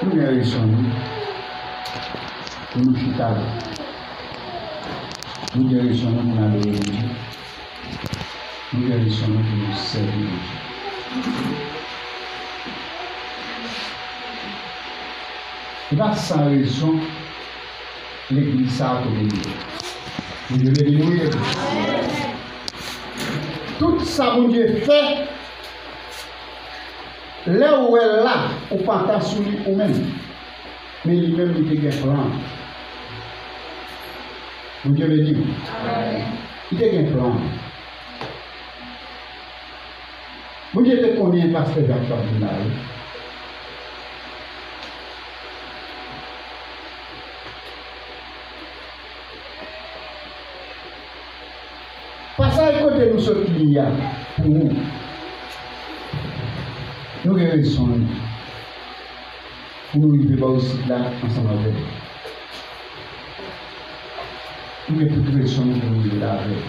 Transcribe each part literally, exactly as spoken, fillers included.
Nou gen rezon nou pou nou chita la. Nou gen rezon nou pou n adore Bondye. Nou gen rezon nou pou nou sèvi Bondye. E pa san rezon legliz sa a kote li ye. Bondye beni nou, wi. Tout sa Bondye fè, lè w wè l la, ou pantan sou li ou menm. Men li menm, li te gen plan. Bondye beni w. Li te gen plan. Bondye te konnen pastè Jacques t ap vin la, wi. Pasaj kote nou sot li a, pou ou, nou gen rezon pou nou rive bò isit la ansanm avè l. Nou gen tout rezon nou pou nou rive la avè l.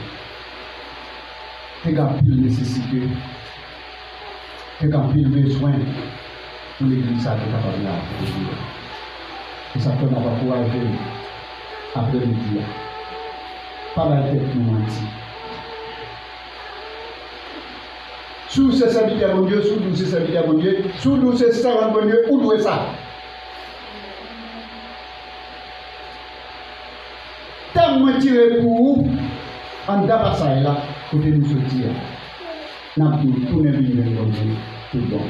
Te gen anpil nesesite, te gen anpil bezwen pou legliz sa te kapab la pou nou. E sa fè m ap ankouraje nou aprè midi a. Pa bay tèt nou manti. Si w se sèvitè Bondye, si w di w se sèvitè Bondye, si w di w se sèvant Bondye, ou dwe sa. Tèm mwen tire pou ou anndan pasaj la, kote nou soti a. N ap di w, tounen vin jwenn Bondye tout bon.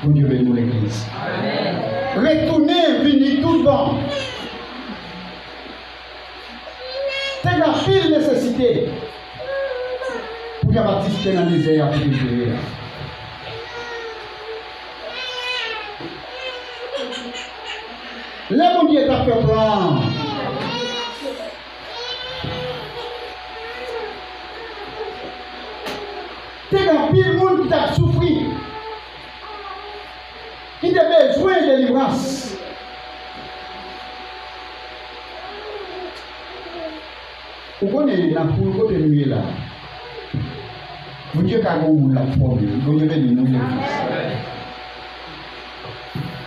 Bondye beni w, legliz. Retounen vini tout bon. Te gen anpil nesesite pou Jan Batis te nan dezè a kote l te ye a. Lè Bondye t ap fè plan an, te gen anpil moun ki t ap soufri, ki te bezwen delivrans. Ou konnen, nan foul kote nou ye la, Bondye ka gen yon moun l ap fòme. Bondye beni nou, legliz.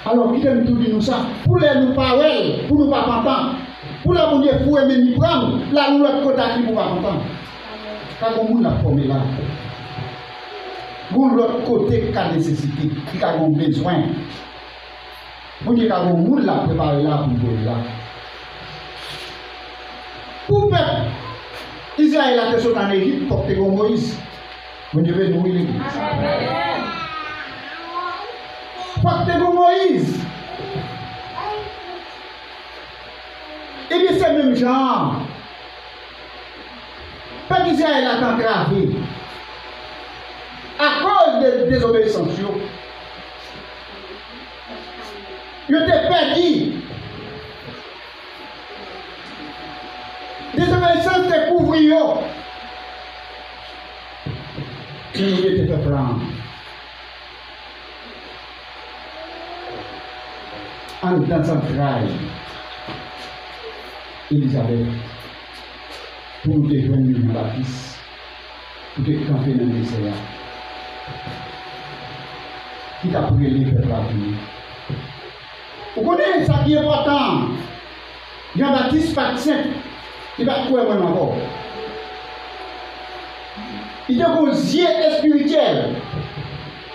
Alò, kite m tou di nou sa, pou lè nou pa wè l, pou nou pa pantan, pou lè Bondye foure men li pran l, l al yon lòt kote ak li pou pa pantan. Ka gen yon moun l ap fòme la. Gen yon lòt kote ki ka nesesite, ki ka gen yon bezwen. Bondye ka gen yon moun l ap prepare la pou l voye la. Pou pèp Izrayèl la te sot ann Ejip, fòk te gen yon Moyiz. Bondye beni w, wi, legliz. Fòk te gen yon Moyiz. Ebyen, se menm jan an. Pèp Izrayèl la te antrave akoz de dezobeyisans yo. Yo te pèdi. Dezobeyisans te kouvri yo. Men Bondye te fè plan an. Anndan zantray Elizabèt, pou nou te jwenn Jan Batis, pou te kanpe nan dezè a, ki t ap rele pèp la vini. Ou konnen sa ki enpòtan an? Jan Batis pa t senp, li pa t kwè mwen ankò. Li te gen yon zye espirityèl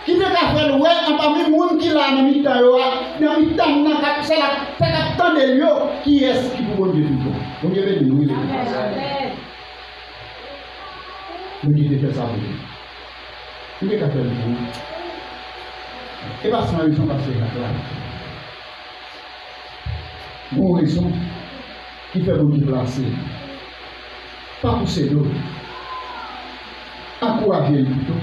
ki te ka fè l wè anpami moun ki la nan mitan yo a, nan mitan m nan, k ap, sa k ap, sa k ap tande l yo, kiyès ki pou Bondye toujou. Bondye beni nou, wi, legliz. Bondye te fè sa pou nou. Li te ka fè l pou ou. E pa san rezon pastè Jacques la. Gon rezon ki fè Bondye plase l. Pa pouse do. Ankouraje l pito.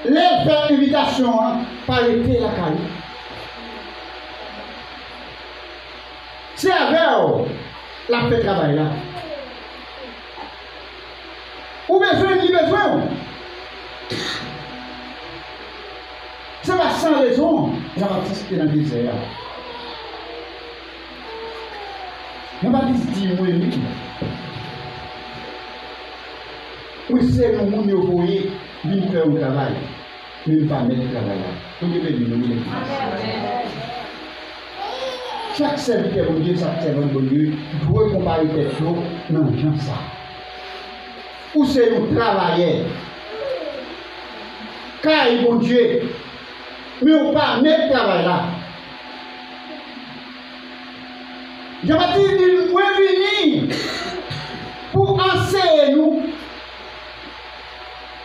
Lè l fè envitasyon an, pa rete lakay ou. Se avè w l ap fè travay la. Ou bezwen l, li bezwen w. Se pa san rezon Jan Batis te nan dezè a. Jan Batis di, "Mwen menm." Mwen se yon moun yo voye vin fè yon travay, men m pa mèt travay la. Bondye beni nou, wi, legliz. Chak sèvitè Bondye, chak sèvant Bondye dwe konpare tèt yo nan jan sa. Ou se yon travayè kay Bondye, men ou pa mèt travay la. Jan Batis di, mwen vini pou anseye nou.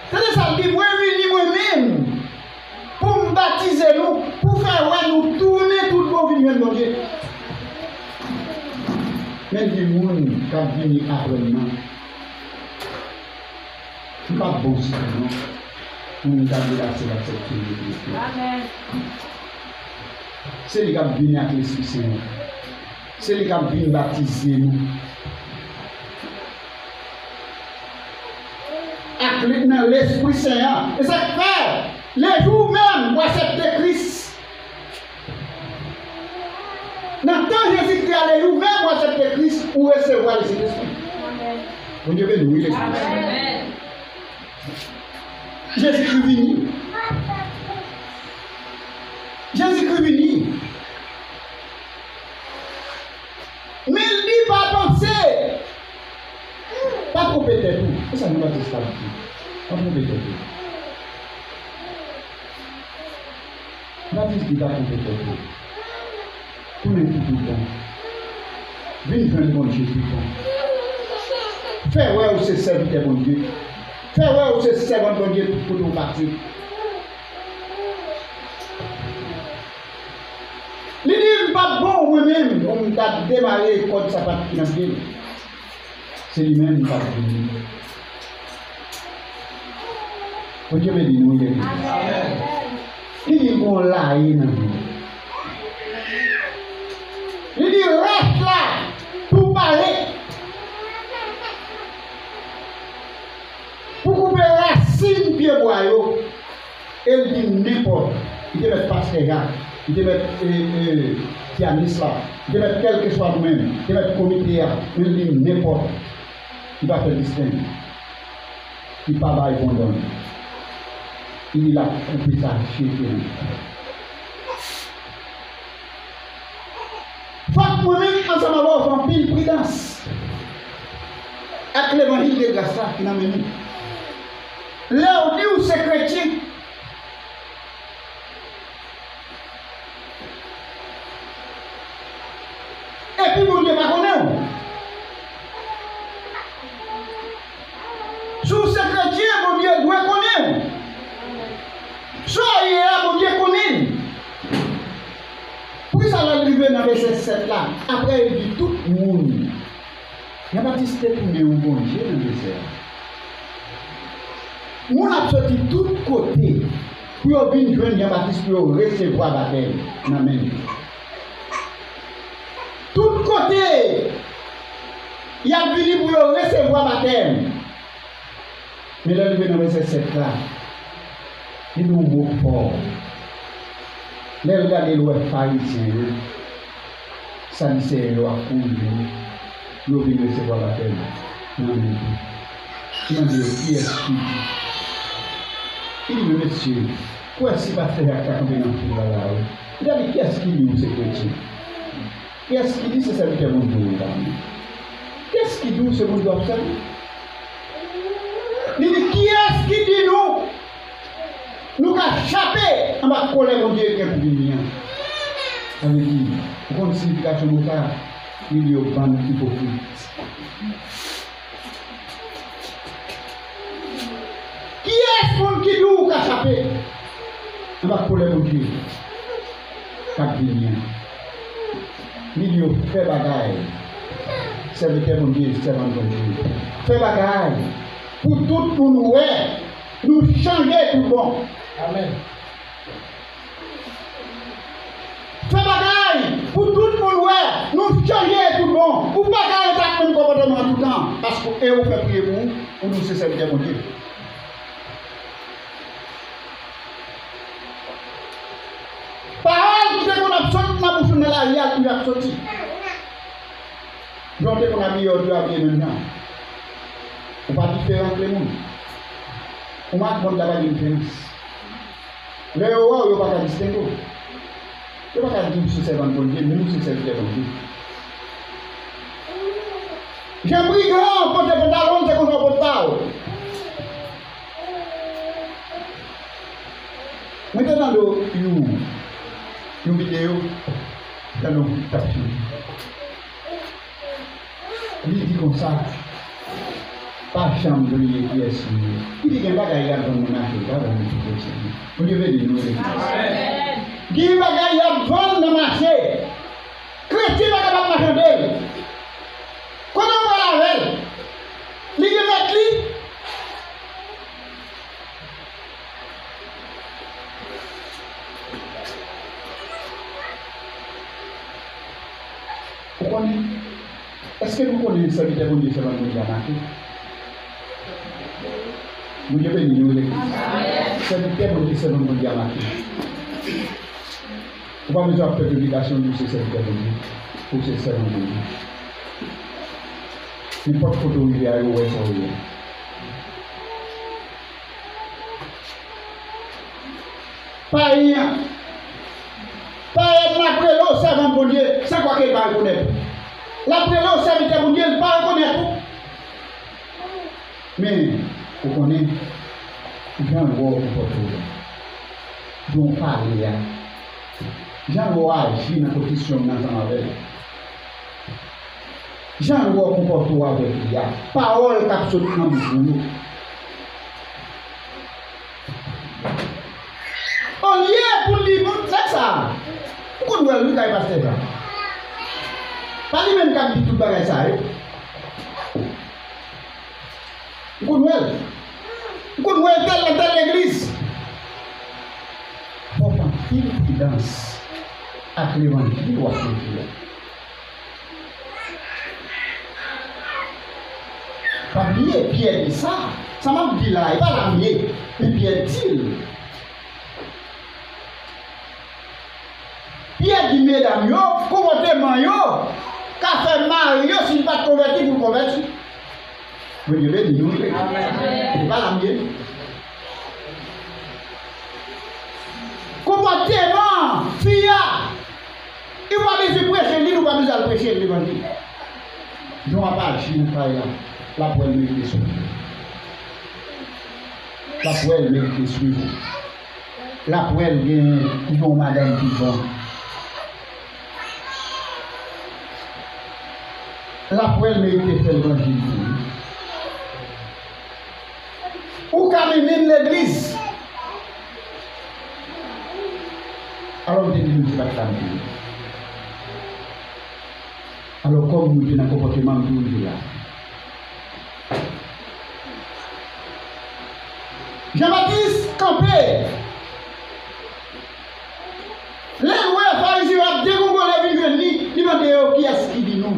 Tande sa l di, mwen vini mwen menm pou m batize nou, pou fè wè nou tounen tout bon vin jwenn Bondye. Men l di moun k ap vini apre m nan, m p ap bon sou li non, pou m ta delase l ak sèt figi Kris yo. Amèn. Se li k ap vini ak Lespri Sen an. Se li k ap vin batize nou ak li, nan Lespri Sen an. E sa k fè, lejou menm ou aksepte Kris, nan tan Jezikri a, lejou menm ou aksepte Kris, ou resevwa Lesentespri. Bondye beni w, wi, legliz. Jezikri vini. Jezikri vini. Men l di pa panse. Pa twonpe tèt ou. Se sa Jan Batis t ap di. Pa twonpe tèt ou. Jan Batis di pa twonpe tèt ou. Tounen pi toutan. Vin jwenn Bondye toutan. Fè wè ou se sèvitè Bondye. Fè wè ou se sèvant Bondye tout kote ou pase. Li di, m p ap bon mwen menm pou m ta demare kòd sapat ki nan pye l. Se li menm k ap vini. Bondye beni nou, wi, legliz. Li di, gon laye nan men. Li di, rach la, tou pare. Pou koupe rasin pyebwa yo. E l di nenpòt. Li te mèt pastè a, li te mèt, e, e, pyanis la, li te mèt kèlkeswa nou menm, li te mèt komite a, men l di nenpòt. Li pa fè distenge. Li pa bay bon done. Li di l ap koupe sa, jete l. Fòk mwen menm ansanm avè w fè anpil pridans ak levanjil de gras la ki nan men nou. Lè w di w se kretyen, epi Bondye pa konnen w. Si w se kretyen, Bondye dwe konnen w. Sa w ye a, Bondye konnen l. Poukisa lè l rive nan vèsè sèt la, apre l di tout moun, Jan Batis te tounen yon Bondye nan dezè a. Moun ap soti tout kote pou yo vin jwenn Jan Batis pou yo resevwa batèm nan men l. Tout kote, y ap vini pou yo resevwa batèm. Men lè l rive nan vèsè sèt la, li di yon mo fò. Lè l gade, l wè Farizyen yo, Sadiseyen yo ap kouri vini, yo vin resevwa batèm nan men l tou. Li mande yo, kiyès ki di? Li di, men mesye, kwè si pastè Jak ta kanpe nan foul la la wi. Li ta di, kiyès ki di w se kretyen? Kiyès ki di se sèvitè Bondye w ye la menm? Kiyès ki di w se Bondye w ap sèvi? Li di, kiyès ki di nou, nou ka chape anba kòlè Bondye ki gen pou vini an? Sa vle di, ou konn siyifikasyon mo sa a? Li di yo bann ipokrit. Kiyès moun ki di w ka chape anba kòlè Bondye k ap vini an? Li di yo fè bagay, sèvitè Bondye, sèvant Bondye, fè bagay pou tout moun wè nou chanje tout bon. Amèn. Fè bagay pou tout moun wè nou chanje tout bon. Ou pa ka ret ak menm konpòtman an toutan, paske e ou fè priye pou ou, ou di w se sèvitè Bondye. Pawòl ki te konn ap sot nan bouch ou nan lari a, li ap soti. Jan w te konn abiye, w ap abiye menm jan. Ou pa diferan ak lemonn. Ou mak mond la pa gen diferans. Lè yo wè w, yo pa ka distenge w. Yo pa ka di w se sèvant Bondye, ni w se sèvitè Bondye. Jan brigan an pote pantalon, se konsa w pot pa w. Mwen te tande yon, yon videyo, tande yon t ap fini. Li di konsa, pa janm bliye kiyès nou ye. Li di gen bagay y ap vann nan mache, pa vann nan mache. Bondye beni nou, legliz. Gen bagay y ap vann nan mache. Kretyen pa kapab machande l. Kote w pral avè l? Li gen mèt li? Ou konnen? Èske nou konnen sèvitè Bondye, sèvant Bondye a make? Bondye beni nou, legliz. Sèvitè Bondye, sèvant Bondye a make. Ou pa bezwen ap fè piblikasyon di w se sèvitè Bondye, ou se sèvant Bondye. Nenpòt kote w rive a, yo wè sa w ye. Payen an, payen an ap rele w sèvant Bondye, san kwa ke l pa rekonèt ou. L ap rele w sèvitè Bondye, l pa rekonèt ou. Men, ou konnen, jan l wè w konpòte w la, jan w pale a, jan l wè w aji nan pozisyon m nan ansanm avè l, jan l wè w konpòte w avèk li a, pawòl k ap sot nan bouch ou yo. Olye pou l di moun, nèg sa a, m konn wè l wi kay pastè sa. Pa li menm k ap di tout bagay sa yo. M konn wè l. M konn wè l tèl nan tèl legliz. Fò w fè anpil pridans ak levanjil w ap preche a. Pa bliye, Pyè di sa. Sa m ap di la, e pa la m ye, men Pyè di l. Pyè di medam yo, konpòteman yo ka fè mari yo, si l pa t konvèti, pou l konvèti. Bondye beni nou. Amèn. E pa la m ye. Konpòteman fi a, ou pa bezwen preche li, ou pa bezwen al preche levanjil. Jan w ap aji nan kay la, l ap wè l merite swiv ou. L ap wè l merite swiv ou. L ap wè l gen yon madanm ki bon. L ap wè l merite fè levanjil pou li. Ou ka mennen l legliz. Alò, m te di nou se pa t la m te ye. Alò, kòm nou te nan konpòteman m tou rive la. Jan Batis kanpe. Lè l wè Farizyen yo ap degongole vin jwenn li, li mande yo, kiyès ki di nou,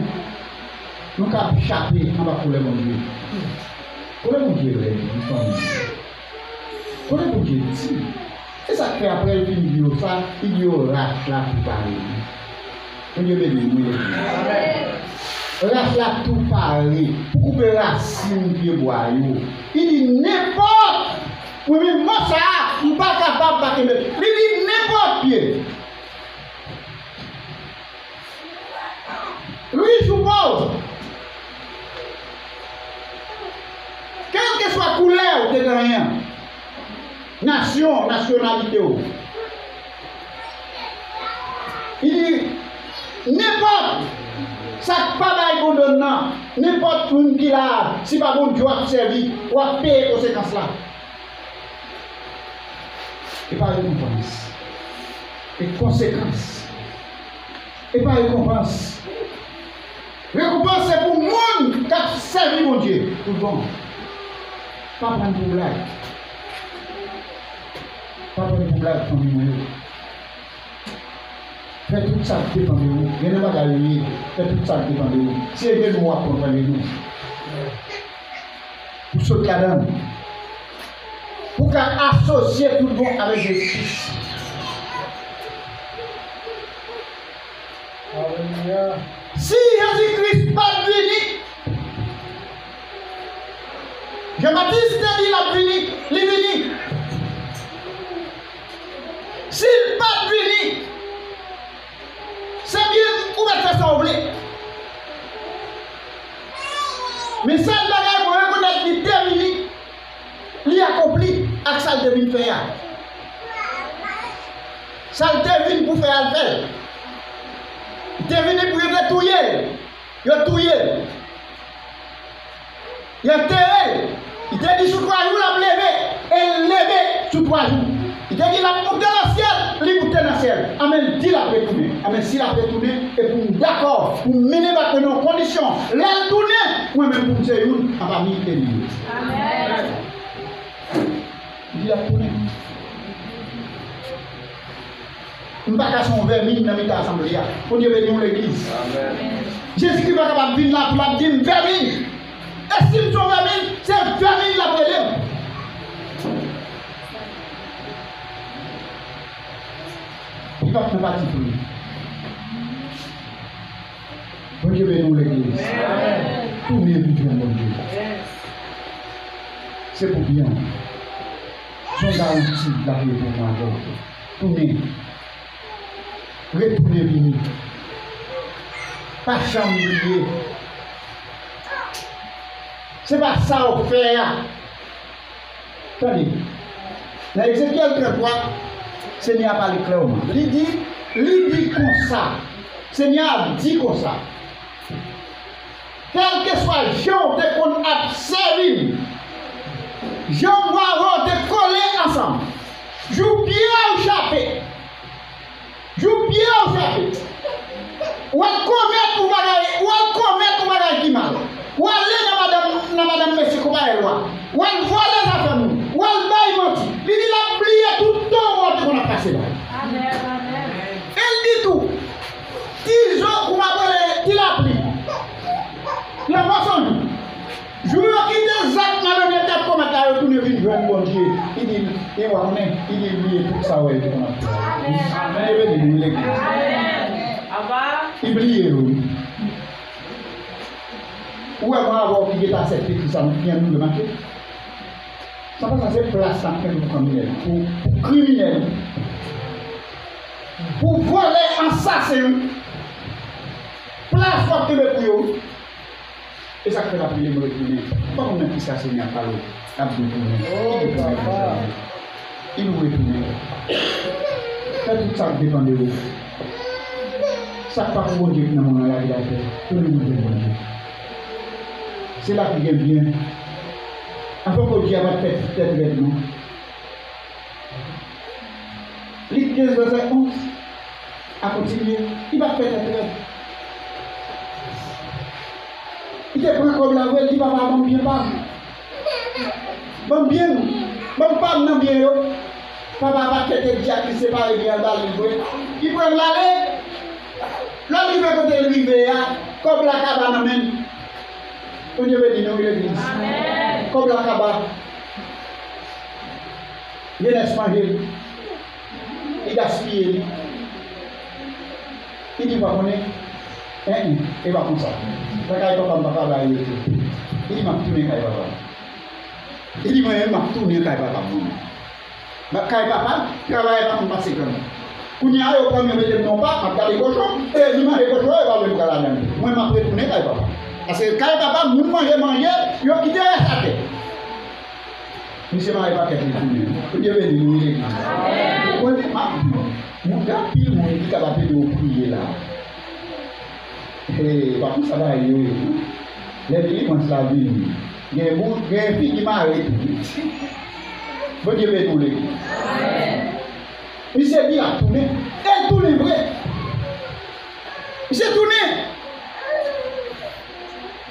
nou ka chape anba kòlè Bondye? Kòlè Bondye rèd, wi, fanmi. Kòlè Bondye di. Se sa k fè apre l fin di yo sa, li di yo, rach la tou pare. Bondye beni nou, wi. Rach la tou pare pou koupe rasin pyebwa yo. Li di, nenpòt, wi, men mo sa a, m pa kapab pa kenbe l. Li di, nenpòt pye. Rich ou pòv, kèlkeswa koulè w te genyen, nasyon, nasyonalite w, li di, nenpòt sa k pa bay bon donn nan, nenpòt moun ki la a, si pa Bondye w ap sèvi, w ap peye konsekans la. E pa rekonpans. E konsekans. E pa rekonpans. Rekonpans se pou moun k ap sèvi Bondye tout bon. Pa pran pou blag. Pa pran pou blag, fanmi mwen yo. Fè tout sa k depann de ou. Gen nan bagay ou ye, fè tout sa k depann de ou. Si e genou w ap pran, pran genou. Pou sot ladan l. Pou ka asosye tout bon avèk Jezi Kris. Alelouya. Si Jezi Kris pa t vini, Jan Batis te di l ap vini, li vini. Si l pa t vini, se byen ou mèt fè sa w vle. Men sèl bagay mwen rekonèt li te vini, li akonpli ak sa l te vin fè a. Sa l te vin pou fè a, l fè l. Li te vini pou yo te touye l. Yo touye l. Yo antere l. Li te di sou twa jou l ap leve, e l leve sou twa jou. Li te di l ap moute nan syèl, li moute nan syèl. Anben, l di l ap retounen. Anben, si l ap retounen, e pou m dakò, pou m mennen bak mwen nan yon kondisyon. Lè l tounen, mwen menm pou m se youn anpami eli yo. Amèn. Li ap tounen. M pa ka se yon vèmin nan mitan asanble a. Bondye beni w, legliz. Amèn. Jezikri pa kapab vin la pou l ap di m vèmin. E si m se yon vèmin, se vèmin l ap rele m. Li p ap nan pati pou li. Bondye beni w, legliz. Tounen vin jwenn Bondye. Se pou byen w. Se yon garanti l ap rete ansanm avè w. Tounen. Retounen vini. Pa janm bliye. Se pa sa w fè a. Tande, nan Ezekyèl trannntwa, Senyè a pale klèman. Li di, li di konsa, Senyè a di konsa, kèlkeswa jan w te konn ap sèvi m, jan mwen avè w te kole ansanm, jou pye w chape, jou pye w chape. W al komèt yon bagay, w al komèt yon bagay ki mal. W ale nan madanm, nan madanm mesye konpayèl ou a. W al vòlè zafè moun. W al bay manti. Li di l ap bliye tout tan w te konn ap pase la. Amèn, amèn. E l di tou, ti zo, kòman ap rele, ti lapli. Lanmò sonn. Jou yo kite zak malonnèt ap komèt la, yo tounen vin jwenn Bondye. Li di, e w a konnen, li di, bliye tout sa w wè yo te konn ap fè. Amèn. Bondye beni nou, legliz. Amèn. Li bliye yo, wi. Ou wè mwen avè w ki gentan aksepte Kris la, nou byen nou dwe mache. Sa pa sa, se plas n ap kenbe pou kriminèl, pou, pou kriminèl, pou vòlè, ansasen, wi. Plas w ap kenbe pou yo, wi. E sa k fè l ap rele m retounen. M pa konn nan kisa Senyè a pale w. L ap di w tounen. Li retounen, mezanmi. Li retounen. Fè tout sa k depann de ou. Sa k pa pou Bondye ki nan mond lan, lage l atè. Tounen mande Bondye. Se la ki gen byen. Anfen, Bondye a pa t fè ti tèt rèd, non. Lik kenz, vèsè onz a kontinye, li pa t fè tèt rèd. Li te pran kòb la vre, li di, "Papa, ban m byen pa m. Ban m byen m. Ban m pa m nan byen yo." Papa a pa t kite di ak li separe byen an ba li vre. Li pran l ale. Lè l rive kote l rive a, kòb la kaba nan men l. Bondye beni nou, wi, legliz. Amèn. Kòb la kaba. Jenès manje li. Li gaspiye li. Li di, "Pa konnen?" En, en, e pa konsa. Nan kay papa m, papa bay rete. Li di, "M ap tounen kay papa m." Li di, "Mwen menm, m ap tounen kay papa m, mwen menm." M ap kay papa, travayè pa konn pase grann. Kounye a, yo pran m, yo mete m nan yon pak, m ap gade kochon, e li manje kochon, yo pa vle m pran ladan li. Mwen, m ap retounen kay papa. Paske kay papa, moun manje, manje, yo kite rès atè. Misye mare pakèt li tounen. Bondye beni nou, legliz. Mwen, m ap di w, moun, gen anpil moun ki kapab ede w priye la. E, pa konsa bagay yo ye, non. Lè delivrans la vini, gen moun, gen figi mare tou. Bondye beni w, legliz. Misye di l ap tounen. E l tounen vre. Misye tounen.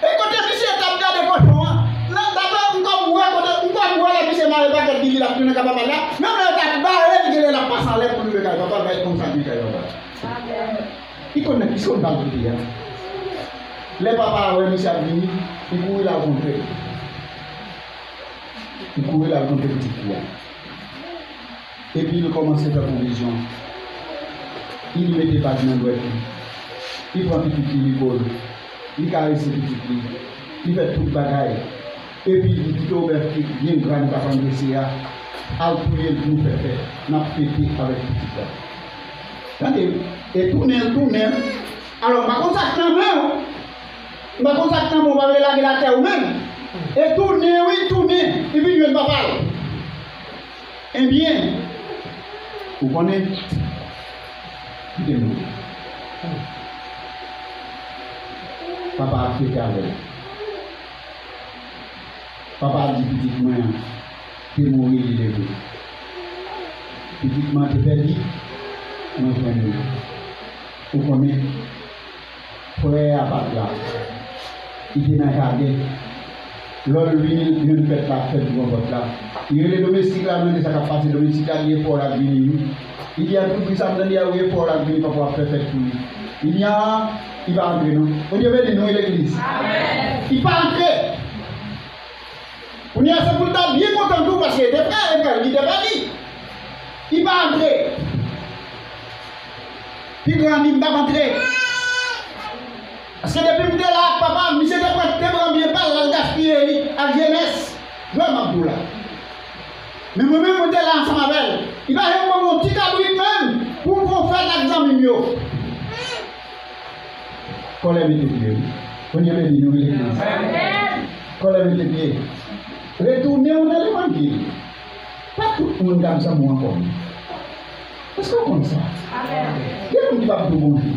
E kote misye t ap gade kochon an, nan, daprè m kòm wè, kote m kòm wè lè misye mare pakèt li, li ap tounen kay papa l la, menm lè yo t ap bare l, genlè l ap pase anlè pou l rive kay papa l, bay konn sa l gen kay papa l. Li konn nan ki sòt bal kite a. Lè papa a wè misye ap vini, li kouri l al kontre l. Li kouri l al kontre pitit li a. Epi li kòmanse fè pwovizyon. Li mete bag nan dwèt li. Li pran pitit li, li bo l. Li karese pitit li. Li fè tout bagay. Epi li kite w bèf ki byen gra nou t ap angrese a, al touye l pou nou fè fèt. N ap fete avèk pitit la. Tande, e tounen l tounen. Alò, m pa konn sa k nan men w. M pa konn sa k nan men w, w pa vle lage l atè ou menm. E tounen, wi, tounen. Li vin jwenn papa l. Ebyen, ou konnen, kite m di w. Papa a fete avè l. Papa a di pitit mwen an te mouri, li leve. Pitit mwen an te pèdi, mwen jwenn li. Ou konnen, frè a pa t la. Li te nan jaden. Lò l vini, l jwenn fèt la ap fèt douvan pòt la. Li rele domestik la, mande sa k ap pase. Domestik la di e frè w la k vini, wi. Li di a tout bri sa m tande a, wi, e frè w la k vini, papa w ap fè fèt pou li. Li di a, li pa antre non. Bondye beni nou, wi, legliz. Amèn. Li pa antre. Kounye a se pou l ta byen kontan tou, paske e te frè, e frè l ki te pèdi. Li pa antre. Pi gran di m p ap antre. Paske depi m te la ak papa m, misye te pran, te pran byen pa l, l al gaspiye li ak jenès. Vrèman m tou la. Men mwen menm, mwen te la ansanm avè l. Li pa janm ban m yon ti kabrit menm pou m fè yon fèt ak zanmi m yo. Kòlè mete pye, wi. Bondye beni nou, wi, legliz. Amèn. Kòlè mete pye. Retounen w nan levanjil. Pa tout moun k ap zanmi w ankò, non. Èske w konn sa? Amèn. Gen moun ki p ap di w bonjou.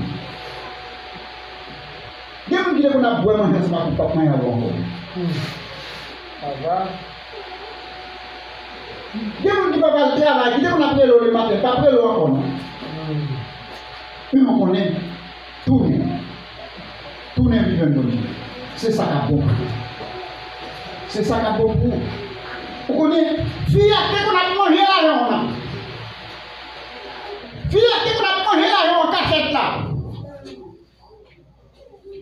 Gen moun ki te konn ap bwè manje ansanm ak ou, p ap manje avè w ankò. Gen moun ki p ap al travay, ki te konn ap rele w lematen, p ap rele w ankò, non. Men w konnen, tounen. Tounen vin jwenn Bondye. Se sa k ap bon pou ou. Se sa k ap bon pou ou. Ou konnen, fi a te konn ap manje lajan w nan. Fi a te konn ap manje lajan w an kachèt la.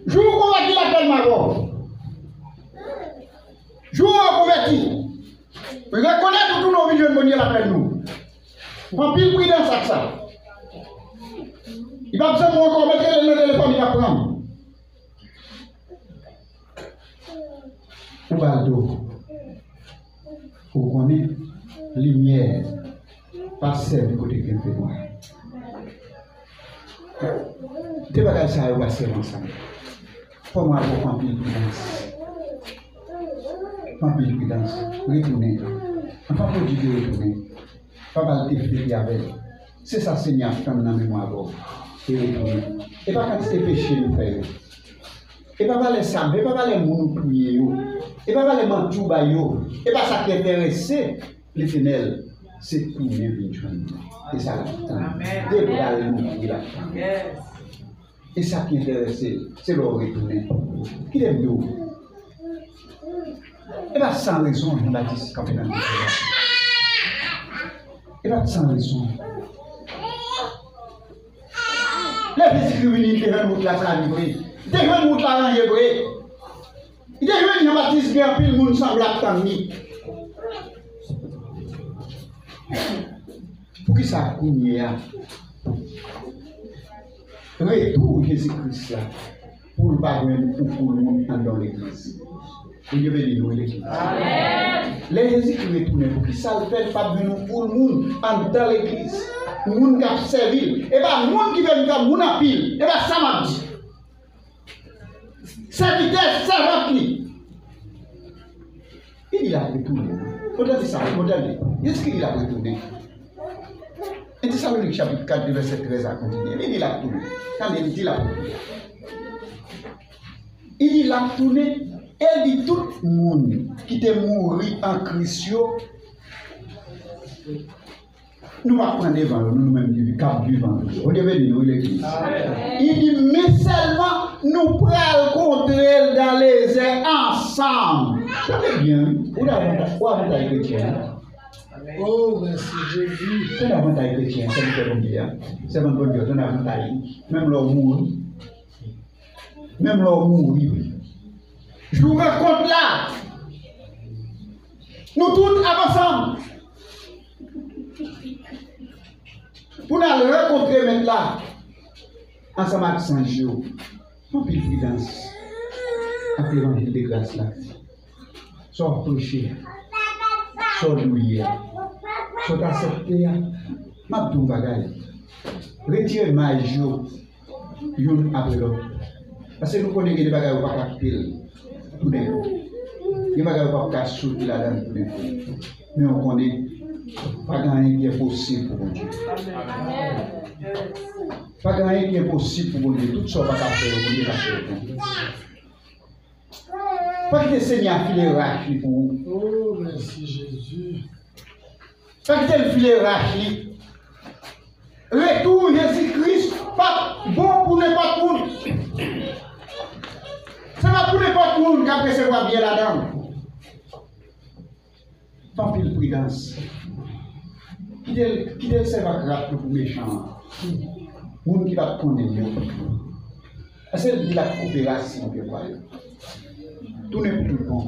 Jou ou konvèti, l ap pèl magò. Jou ou konvèti, rekonèt ou tounen w vin jwenn Bondye, l ap pèl nou. Pran anpil pridans ak sa. Li p ap janm ankò, mete l nan telefòn, li p ap pran. Ou ba l do. Ou konnen, limyè pa sèvi kote gen fenwa. De bagay sa yo pa sèvi ansanm. Fò mwen avè w pran anpil pridans. Pran anpil pridans. Retounen. Anfan pwodui te retounen. Papa l te fete avè l. Se sa Senyè ap tann nan men mwen avè w. E retounen. E pa kantite peche nou fè yo. E pa valè sa, e pa valè moun ou touye yo. E pa valè manti ou bay yo. E pa sa ki enterese Letènèl, se tounen vin jwenn li. E sa l ap tann. Amèn. De bra l louvri, l ap tann. Yes. E sa ki enterese l, se lè w retounen. Kite m di w, e pa san rezon Jan Batis kanpe nan mitan la. E pa t san rezon. Lè Jezikri vini, li te jwenn wout la travi vre. Li te jwenn wout la ranje vre. Li te jwenn Jan Batis gen anpil moun sanble ap tann li. Poukisa kounye a, retou Jezi Kris la, pou l pa jwenn yon foul moun anndan yon legliz? Bondye beni nou, legliz. Amèn. Lè Jezi ki retounen, poukisa l fè l p ap jwenn yon foul moun anndan legliz? Moun k ap sèvi l. E pa moun ki vin fè moun anpil. E pa sa m ap di. Sèvitè, sèvant li. Li di l ap retounen. Mwen tande sa, mwen tande. Jezi ki di l ap retounen. An Tesalonik chapit kat, vèsè trèz la kontinye. Li di l ap tounen. Tande, li di l ap retounen. Li di l ap tounen. E l di tout moun ki te mouri an Kris yo, nou p ap pran devan yo, nou, nou menm ki, k ap vivan toujou. Bondye beni nou, wi, legliz. Li di, men sèlman, nou pral kontre l dan lezè ansanm. Tande byen, wi. Ou avantay, ou avantay kretyen, wi. Oh, mèsi, Jezi. Tande avantay kretyen, sèvitè Bondye a. Sèvant Bondye, tande avantay li. Menm lè w mouri. Menm lè w mouri, wi. Jou rankont la, nou tout ap ansanm pou n al rankontre Mèt la ansanm ak zanj yo. Anpil pridans ak levanjil de gras la. Sa w ap preche a, sa w dwe ye a, sa w t aksepte a. M ap di w yon bagay. Retire may yo youn apre lòt. Paske nou konnen gen de bagay ou pa ka kite l toudenkou. Gen bagay ou p ap ka soti ladan l toudenkou. Men ou konnen, pa gen anyen ki enposib pou Bondye. Pa gen anyen ki enposib pou Bondye. Tout sa ou pa ka fè yo, Bondye ka fè yo pou ou. Pa kite Senyè a file rach li pou ou. Oh, mèsi, Jezi. Pa kite l file rach li. Retou Jezi Kris p ap bon pou nenpòt moun. Se pa pou nenpòt moun k ap resevwa byen ladan l. Fè anpil pridans. Kite l, kite l sèvi ak rat yo pou mechan an. Moun ki pa t konnen l yo. Èske l di l ap koupe rasin pyebwa yo? Tounen pou tout bon.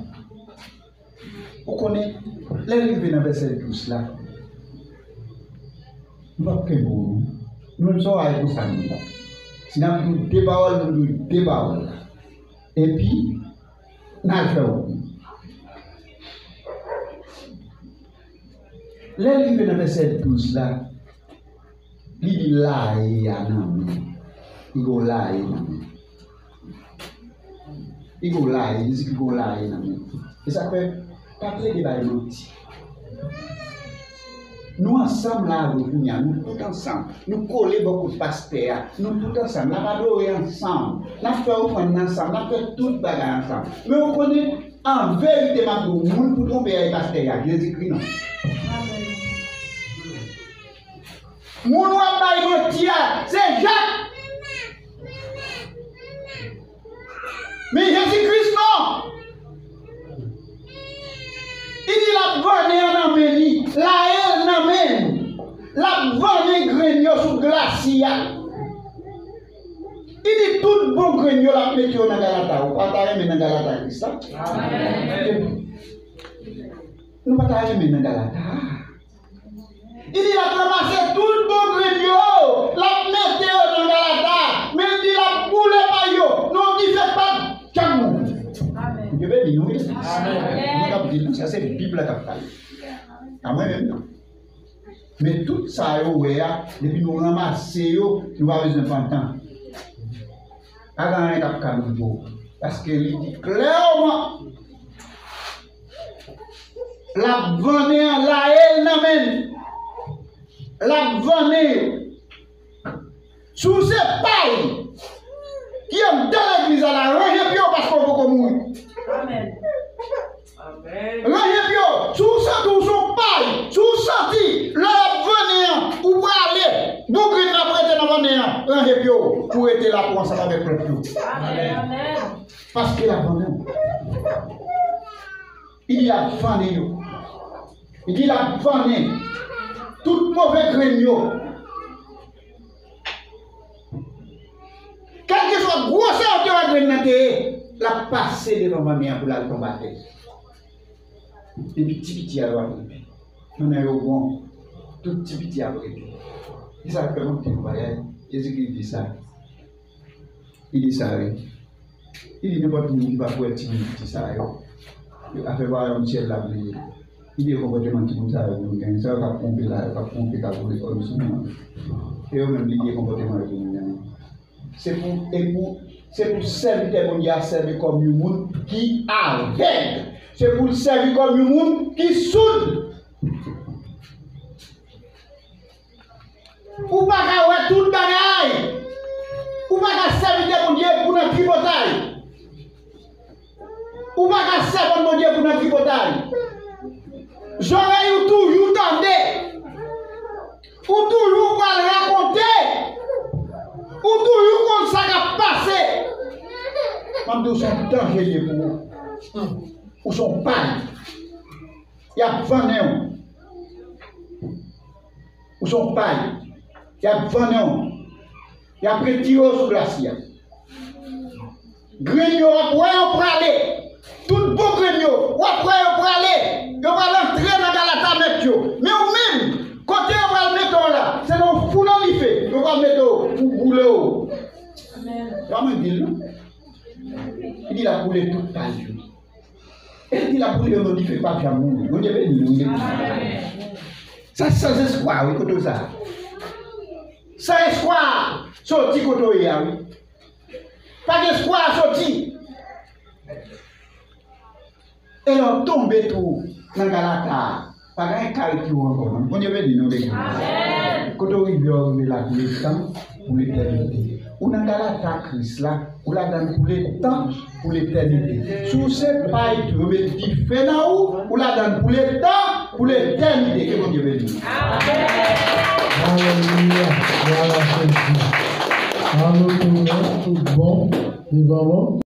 Ou konnen, lè l rive nan vèsè douz la, nou p ap kenbe w, non. Nou menm sa w a ye konsa nou ye. Si n ap di w de pawòl, nou di w de pawòl la. Epi, n al fè wout nou. Lè l rive nan vèsè douz la, li di laye a nan men. Li gen yon laye nan men. Li gen yon laye, li di li gen yon laye nan men. E sa k fè, pa plede bay manti. Nou ansanm la avè w kounye a, nou tout ansanm. Nou kole bò kot pastè a, nou tout ansanm. N ap adore ansanm. N ap fè ofrann nan ansanm, n ap fè tout bagay ansanm. Men ou konnen, an verite, m ap di w, moun pou twonpe a, e pastè a, Jezikri non. Moun w ap bay manti a, se Jak. Men Jezi Kris non. Li di l ap vannen an nan men li, laye l nan men l. L ap vannen grenn yo sou glasi a. Li di tout bon grenn yo l ap mete yo nan galata. Ou pa ta renmen nan galata Kris la? Nou pa ta renmen nan galata a? Li di l ap ranmase tout bon grenn yo, l ap mete yo nan galata, men li di l ap boule pay yo nan yon dife k p ap janm mouri. Bondye beni nou, wi. Mwen k ap di nou, sa se Bib la k ap pale. Pa mwen menm, non. Men tout sa yo wè a, depi nou ranmase yo, nou pa bezwen pantan. Pa gen anyen k ap ka nou di w. Paske li di klèman, l ap vannen an, laye l nan men l. L ap vannen yo. Si w se pay ki anndan legliz la, ranje pye w paske w poko mouri. Amèn. Ranje pye w. Si w santi w se yon pay, si w santi lè y ap vannen an, ou prale, bon grenn nan ap rete nan vannen an, ranje pye w pou w rete la pou ansanm avèk lòt yo. Amèn. Paske l ap vannen w. Li di l ap vannen yo. Li di l ap vannen tout move grenn yo. Kèlkeswa gwosè otè grenn nan te ye, l ap pase devan vannen an pou l al tonbe atè. Epi ti piti a yo ap rete. Pandan yo bon, tout ti piti a ap rete. E sa k fè mwen di yon bagay, Jezikri di sa. Li di sa, wi. Li di nenpòt moun ki pa kwè timoun piti sa yo, yo afè wayòm syèl la bliye. Li di e konpòteman timoun sa yo pou nou genyen. Sa yo k ap twonpe la, yo k ap twonpe, k ap boule kò yo sou nou an. E yo menm, li di e konpòteman yo pou nou genyen. Se pou, e pou, se pou sèvitè Bondye a sèvi kòm yon moun ki avèg. Se pou l sèvi kòm yon moun ki soud. Ou pa ka wè tout bagay. Ou pa ka sèvitè Bondye pou nan tripotay. Ou pa ka sèvant Bondye pou nan tripotay. Zòrèy ou toujou tande. Ou toujou pral rakonte. Ou toujou konn sa k ap pase. M ap di w se yon danje l ye pou ou. Ou se yon pay. Y ap vannen w. Ou se yon pay. Y ap vannen w. Y ap retire w sou glasi a. Grenn yo, w ap wè yo prale. Tout bon grenn yo, w ap wè yo prale. Yo pral antre nan galata mèt yo. Men ou menm, kote yo pral mete w la, se nan yon fou nan dife yo pral mete w pou boule w. Pa mwen di l, non. Li di l ap boule tout pay yo. E li di l Boule yo nan dife, pa janm mouri. Bondye beni nou, bondye beni nou. Sa sans espwa, wi, kote w sa. Sans espwa, soti kote w ye a, wi. Pa gen espwa, soti. E lè w tonbe tou nan galata, pa gen anyen k ka retire w ankò, non. Bondye beni nou, legliz. Kote w rive, w rive la pou letan, pou letènite. Ou nan galata Kris la, ou ladann pou letan, pou letènite. Si w se pay tou, yo met dife nan ou, ou ladann pou letan, pou letènite. Ke Bondye beni w. Alelouya. Glwa a Jezi. Alo, tout bon. Li bon, bon.